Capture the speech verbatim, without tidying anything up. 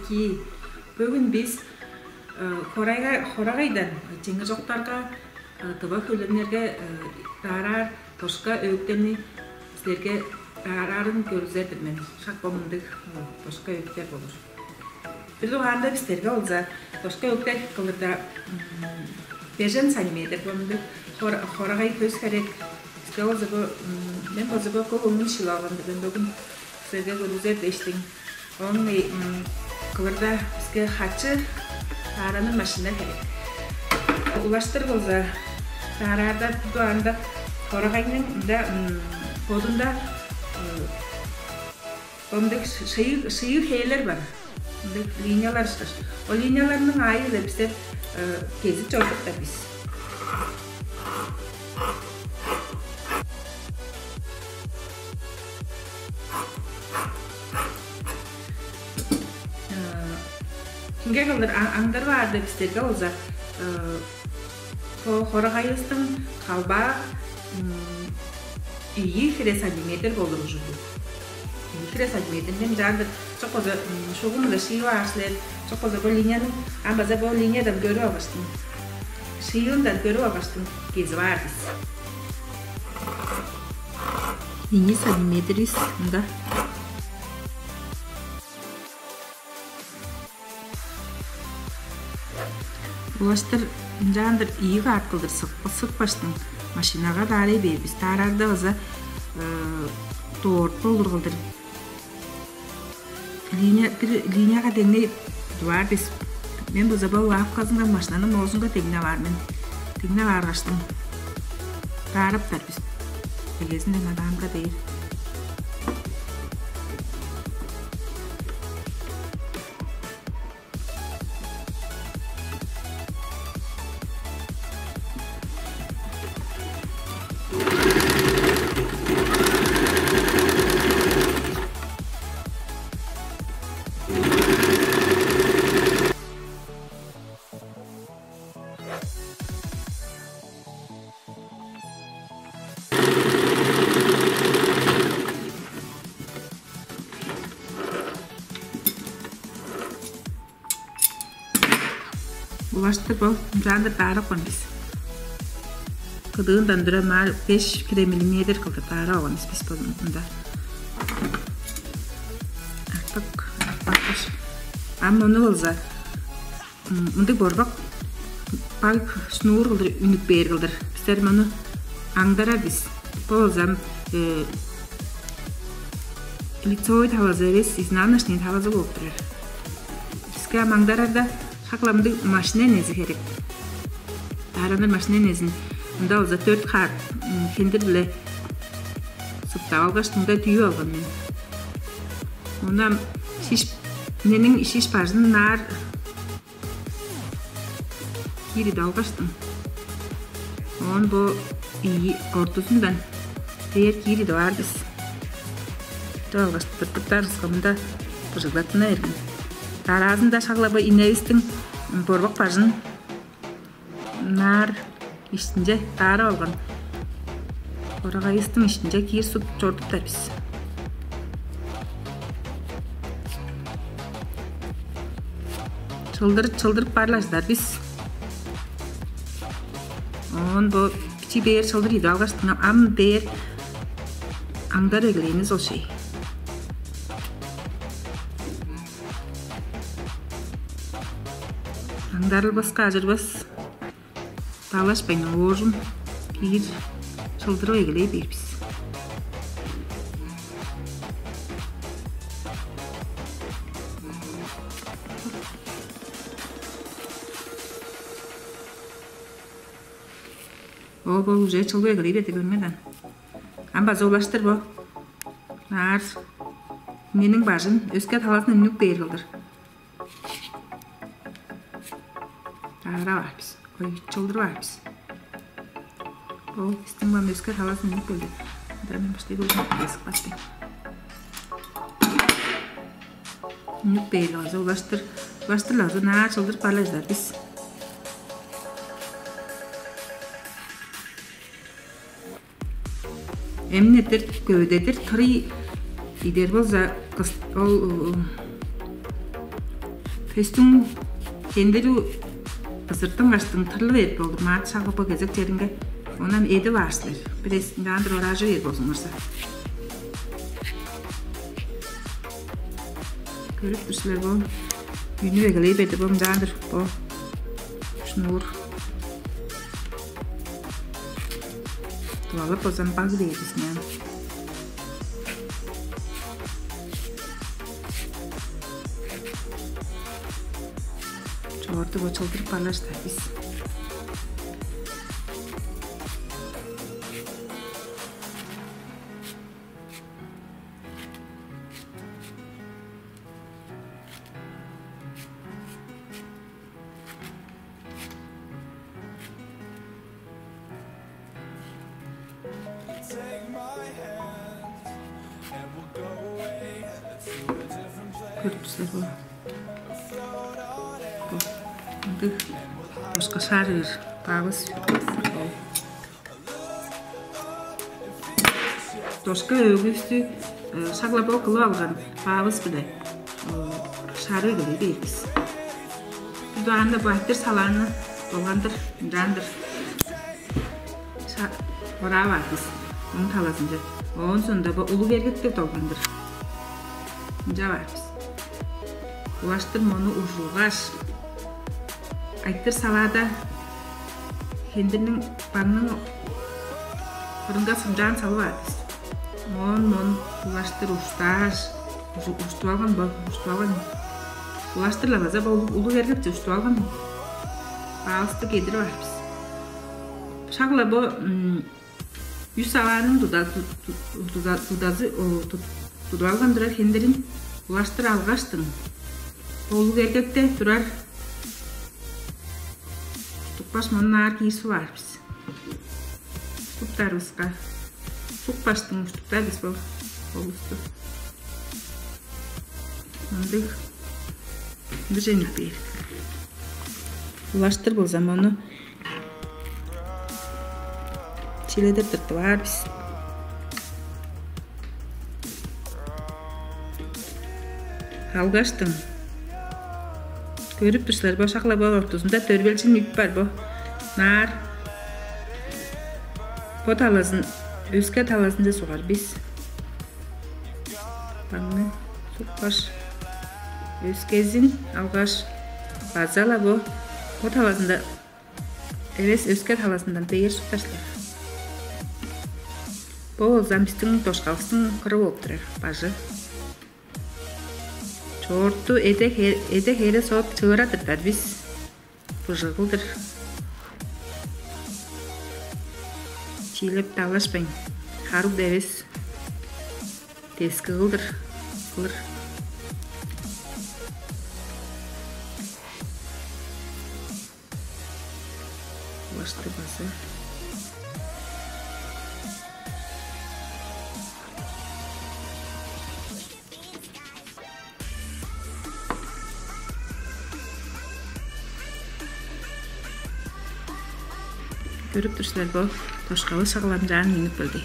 Ки, бөгүн бис хорайга хорагайдан чеңи жоктарга тыва хөлемнерге даараар дошка өөктерни силерге даараарын көргүзер-дир мен. Шак бо мындыг дошка өөктер болур. Бир дугаанда бистерге болза дошка өөктер кылырда бежен сантиметр бо мындыг хорагай көс херек. Биске болза бо мен болза бо көк өңнү шилип алган-дыр мен бөгүн. Силерге көргүзер дээштиң. Оон кылырда биске хачы даараныр машина херек. Улаштыр болза даараарда бир дугаанда хорагайның мында бодунда мындыг шыйыы хээлер бар. Мындыг линиялар ышкаш. Ол линияларның аайы-биле бистер кезип чорудуптар бис. Чүнге кылдыр аңдыр баар деп бистерге болза, бо хорагайывыстың калбаа ийи хире сантиметр болур ужурлуг. Ийи хире сантиметрден чаандыр чок болза шугум-ла шиип аар силер. Чок болза бо линияның ам база бо линиядан көрүп алгаштың, шыйыындан көрүп алгаштың кезип аар бис. Ийи сантиметр бис мында. Улаштыр ынчаандыр ийи каат кылдыр сыпкаштың машинага даарай бээр бис. Даараарда база дорт болур кылдыр. Линия бир линияга деңней дуваар бис. Мен база бо лавказынга машинаның моозунга деңнеп аар мен. Деңнеп ааргаштың даараптар бис. Эгезинден адаанга дээр. Улаштыр бо ынчаандыр даарапкан бис. Кыдыындан дүрем аар беш кило миллиметр кылдыр даарап алган бис бис болзун мында. Артык баккаш. Ам ону болза мындыг борбак баг шнур кылдыр үнүп бээр кылдыр. Бистер муну аңдарар бис. Бо болза лицевой тавазы эвес, изнаночный тавазы болуп турар. Биске ам аңдарарда шак-ла мындыг машина энези херек. Даараныр машина энезин мында болза дөрт каат хендир-биле сыптап алгаш, мында дүйүп алган мен. Ону ам шиш, инениң шиш бажын наар киирип алгаштың. Оон бо ийи ортузундан бээр киирип аар бис. Деп алгаш, тыртыптар кыска мында быжыглаттына берген. Дараазында шак-ла бо иневистиң борбак бажын наар иштинче даарап алган. Орагайыстың иштинче киир суп чорудуптар бис. Чылдырып, чылдырып барлажыдар бис. Оон бо бичи бээр чылдыр идип алгаш, ам бээр аңдар эгелээни ол шей. Аңдарылбаска ажырбас. Далашпайн оожум киир чылдырып эгелей бээр бис. Ол бо уже чылдып эгелей берди, көрме даан. Ам база улаштыр бо. Аар. Мениң бажын өске талазын үннүп бээр кылдыр. Аарап аар бис. Ой, чылдырып аар бис. Ол бистиң бам өске талазын үнүп келди. Анда мен баштай болдум. Эсик баспай. Үнүп бээр база улаштыр. Улаштыр база наа чылдырып барлажыдар бис. Эмнедир, көвүдедир, тырый идер болза, ол, ол, Пөстүң хендери ызыртынгаштың тырлы берип болду. Маат шагы бо кезек черинге. Онан эди баар силер. Бирес ынчаандыр оражы бээр болзуңарза. Көрүп тур силер бо. Үнү эгелей берди бо ынчаандыр бо. Шнур. Туалап болзам баг бээрбис мен. Чоорту бо чылдырып калаш-та бис. Көрүп тур силер бо. Бо. Ындыг башка шарыыр бавыс. Дошка өөгүстү шаглап ол кылып алган баавыс-биле шарыы кылып бээр бис. Удаанда бу айтыр салааны долгандыр, ынчаандыр ораап аар бис. Оң талазынче. Оон соонда бо улуг эргекти долгандыр. Ынча баар бис. Улаштыр мону ужулгаш, айтыр салаада хендирниң баңның кырынга сымчаан салып аар бис. Оон мон улаштыр уштааш, уштуп алган бо, уштуп алган. Улаштыр-ла база бо улуг эргекче уштуп алган. Баалысты кедирип аар бис. Шак-ла бо үс авааның тудазы тудуп алган турар хендирин улаштыр алгаштың. Улуг эргекте турар. Уштукпаш мон аар киир суп аар бис. Суптарывыска. Сукпаштың уштуктар бис бо болусту. Ындыг. Ындыг жеңип бээр. Улаштыр болзам ону чиледир тыртып аар бис. Алгаштың. Көрүп тур силер бо шак-ла бо ортузунда дөрбелчин үп бар бо. Наар бо талазын өске талазынче сугар бис. Баңны сукпаш өскезин алгаш база-ла бо бо талазында эвес өске талазындан бээр суптар силер. Бо болза бистиң дошкавыстың кыры болуп турар бажы. Чоорту эде эде хере соп чыыра тыртар бис. Быжыгылдыр. Чиилеп далашпайн. Харыл девес. Дески кылдыр. Кылыр. Улашты база. Көрүп тур силер бо тошкалы шаглам жаан минип келди.